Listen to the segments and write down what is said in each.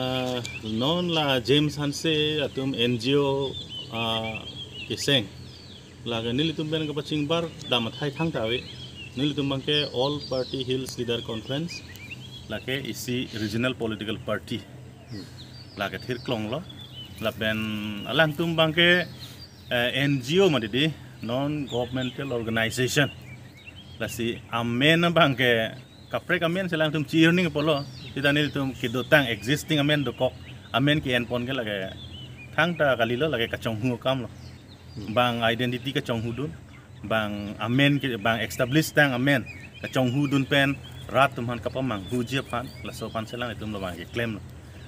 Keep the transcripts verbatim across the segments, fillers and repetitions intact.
Ah, non la James Hanse atum N G O, ah, keseng. Lake nelitum pen kapachingbar dam athai thangta ave. Nelitum abangke All Party Hills Leader Conference, lake isi regional political party. Lake thirklonglo. Lapen alangtum abangke, eh, N G O mati di, non governmental organization. Lasi amen abangke kaprek amen si alangtum chi-ir ning apotlo. Sita nelitum kedotang existing amen dokok, amen ke-enpon ke lake thangta kalilo, lake kachonghu akamlo. Bang identity kachonghudun, bang amen ke, bang establish tang amen kachonghudun pen rat atum aphan kapamanghuji aphan, laso aphan si alanglitum labang keklemlo.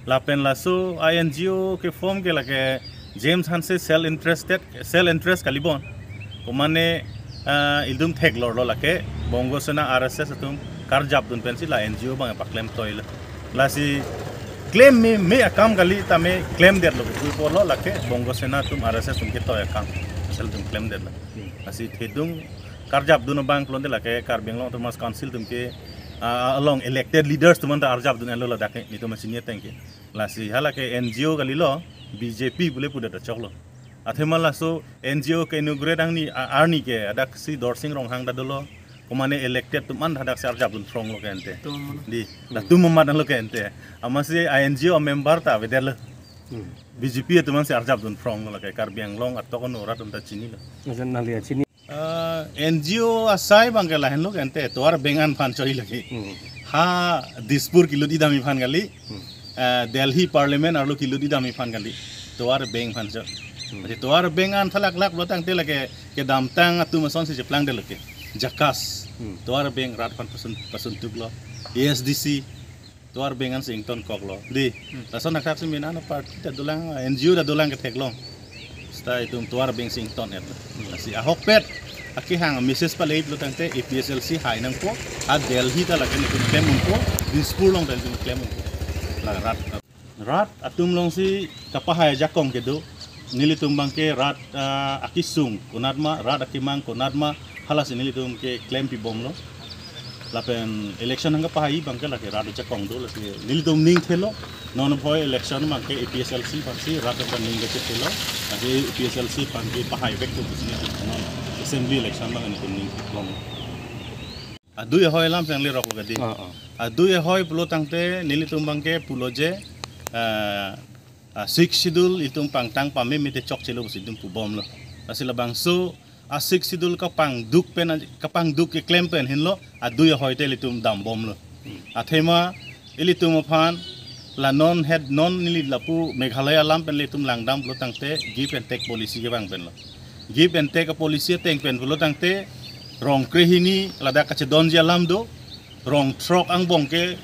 Lapen laso a N G O ke form ke lake James Hanse self interested, self interest kalibon. Komane, ah, ilitum theklorlo lake Bongo Sena R S S atum karjapdun pensi la N G O abang paklem toilo. Lasi klem me, me akam kali tame klemdetlo, pu apotlo lake Bongo Sena atum R S S atum ketoi akam. Sel atum klemdetlo. Lasi thedung karjapdun abang pulote lake Karbi Anglong Autonomous Council atum ke, ah, along elected leaders atum anta arjapdun-etlo ladak ke, nelitum chini ateng ke. Lasi halake N G O kalilo, B J P pule pudet achoklo. Athema laso N G O ke-inaugurate angni, a-, arni ke, hadaksi Dorsing Ronghang ta dolo, komane elected atum an hadaksi arjapdun phronglo ke ante. Tum. Di, latum amat lo ke ante. Amatsi a N G O member ta avedetlo. Hmm. B J P atum ansi arjapdun phronglo lake Karbi Anglong atok ano rat atum ta chinilo. Masan nali ya chini. Ah, N G O asai abangke lahenlo ke ante, tovar beng an aphan choi lake. Hmm. Ha Dispur kelut idam aphan kali. Hmm. Ah, Delhi Parliament arlo kelut idam aphan kali. Tovar beng aphan choi. Hmm. Jadi tovar beng an thalaklak pulo tangte lake kedamtang atum asonsi cheplangdetlo ke. Jakas. Hmm. Tovar beng rat aphan pasun, pasuntuklo. A S D C. Tovar beng ansi ingtonkoklo. Di. Hmm. Lason akhak si mena na party ta dolang, N G O ta dolang ketheklong. Seta itum tovar beng si ington-etlo. Hmm. Lasi ahokpet akehang message pale pulo tangte A P H L C hai nangpo, ha Delhi ta lake nelitum klem unpo, Dispur along ta nelitum klem unpo. La rat, rat atum alongsi kapahai ajakong kedo, nelitum abangke rat, ah, akesung konatma, rat akemang konatma, halasi nelitum keklempibomlo. Lapen election nangkapahai abangke lake rat ajakong do, lake nelitum ning thelo. Non aphi election abangke A P H L C aphansi rat aning kachethelo. Lake A P H L C aphan kepahai vek do pusi nelitum non assembly election abang nelitum ning thelo. Adui ahoi alam si nangleroklo kadi. Ah, ah. Adui ahoi pulo tangte nelitum abangke pulo je, ah, ah, Sixth Schedule itum pangtang pame mete chokchelo pusi itum pubomlo. Lasi labangso a Sixth Schedule kapangduk pen, kapangduk keklem pen henlo adui ahoi te ilitum dambomlo. Athema ilitum aphan la non het non neli lapu Meghalaya alam pen ilitum langdam pulo tangte give and take policy kevang penlo. Give and take a policy ateng pen pulo tangte rong krehini ladak kachedonji alam do, rong throk angbong ke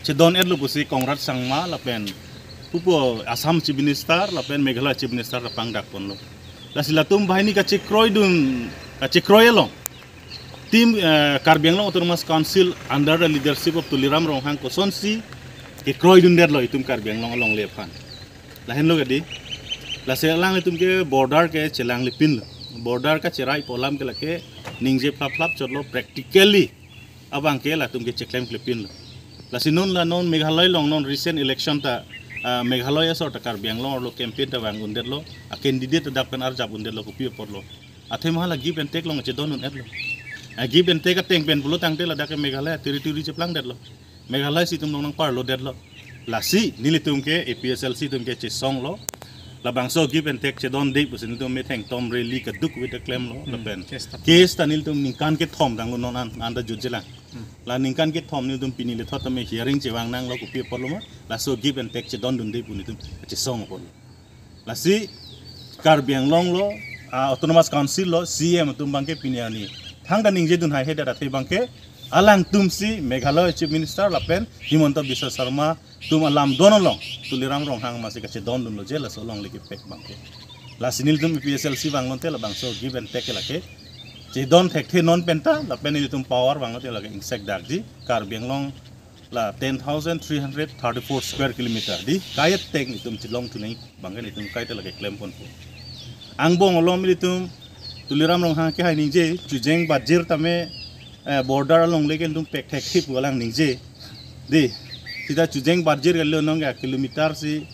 chedon-etlo pusi Conrad Sangma lapen pupo Assam Chief Minister lapen Meghalaya Chief Minister ta pangdakponlo. Lasi latum banghini kachekroidun, kachekroi along. Team, eh, Karbi Anglong Autonomous Council under the leadership of Tuliram Ronghang kosonsi kekroidundetlo itum Karbi Anglong alongle aphan. Lahenlo kadi. Lasi alanglitum ke border ke chelanglipinlo. Border kacheraipo alam ke lake ningje phlap phlap chotlo, practically abangke latum ke cheklemklepinlo. Lasi non la non Meghalaya along non recent election ta, ah, Meghalaya asor ta Karbi Anglong arlo campaign ta vangdundetlo, a candidate ta dak pen arjapdundetlo kopi aporlo. Athema hala give and take along chedondun-etlo. A give and take ateng pen pulo tangte ladak ke Meghalaya territory cheplangdetlo. Meghalaya si itum along nangparlodetlo. Lasi nelitum ke A P H L C atum ke chesonglo. Labangso give and take chedonde pusi nelitum metheng tom rally kaduk vit klemlo. Hmm, lapen chesta. Case ta nelitum ningkan kethom tanglo non an, anta jutjelang. Hmm. La ningkan kethom nelitum pini lethot tame hearing chevang nanglo kopi aporlo ma. Laso give and take chedondunde pu nelitum chesong apotlo. Lasi Karbi Anglong lo, ah, Autonomous Council lo, C M atum abangke pini arni thangta ningjedun haihedet athe abangke alangtumsi Meghalaya Chief Minister lapen Himanta Biswa Sarma atum alam don along Tuliram Ronghang amatsi kachedondunlo je laso alongle kepek abangke. Lasi nelitum A P H L C vanglote labangso give and take lake chedon thekthe non penta lapen nelitum power vanglote lake ingsekdakji. Karbi Anglong la ten thousand three hundred thirty-four square kilometer di kayatek nelitum chelongthu nangji abangke nelitum kaita lake klemponpo. Angbong alom nelitum Tuliram Ronghang kehai ningje, chujeng bajir tame, eh, border alongle ke nelitum pek thekthe pu alang ningje. Di, Sita chujeng bat jir kali nong ya kilometer si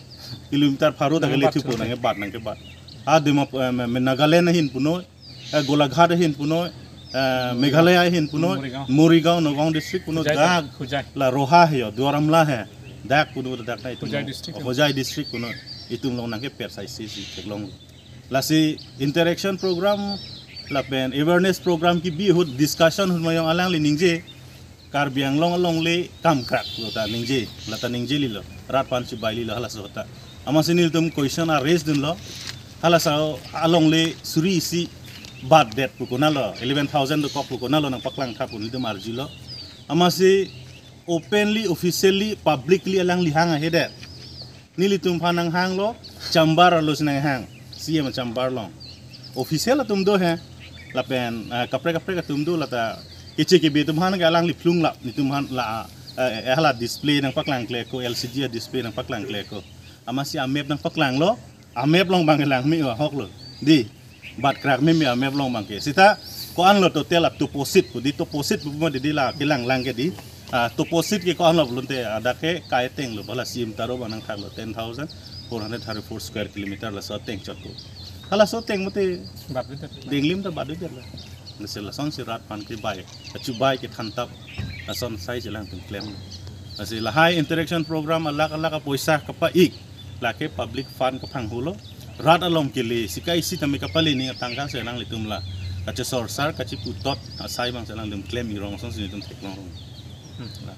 kilometer pharo ta kali thupo nang ke bat nang ke bat. Ha Dimap-, eh, me-, me-, Nagaland ahin punoi, eh, Golaghat ahin punoi, eh, Meghalaya ahin punoi, Morigaon. Morigaon, Nagaon district punoi, Hojai dak, Hojai. La Roha he yo, Duar Amla he, dak punoi dak na itum Hojai long. District. Hojai district punoi, itum long nang ke per sai si si theklong. Lasi interaction program, lapen awareness program kebi ahut discussion ahut mayong alangli ningje, Karbi Anglong alongle kam krak lo ta ningje, lata ningje lilo, rat aphan chibai lilo halaso ta. Amatsi nelitum question a-raise dunlo, halaso alongle suri isi bat det pu konatlo, eleven thousand dokok pu konatlo nangpaklang tha pu nelitum arjulo. Amatsi openly, officially, publicly alangli hang ahe det. Nelitum aphan nanghanglo, chamber arlo si nanghang, C M chamber along. Official atum do he, lapen, eh, kaprek kaprek atum do lata, keche kebe atum aphan ke alangli phlung lap, nelitum aphan la, eh, eh, hala display nangpaklang kle ko, L C D a-display nangpaklang kle ko. Amatsi a-map nangpaklanglo, a-map along abang ke lang me ahok lo. Di, bat krak meme a-map along abang ke. Sita ko-anlo total a-toposit pu di, toposit pu mo di di la kelang lang ke di. Ah, toposit ke ko-anlo pulote, ah, dak ke kai ateng lo, bala C M taro abang nangthaklo ten thousand four hundred thirty-four square kilometer laso ateng chot ko. Halaso ateng mate bat bidet. Denglim ta bat bidet la. Lasi lasonsi rat aphan kebai, kachubai kethan tap, lason sai si alangtum klem. Lasi lahai interaction program alak alak apoisa kapa-ik, lake public fund kaphanghulo. Rat along kele, sika isi tame kapale ning atangka si nanglitum la kachesorsar, kacheputot asai abang si nanglitum klem irong asonsi nelitum theklong rong. Hmm. La.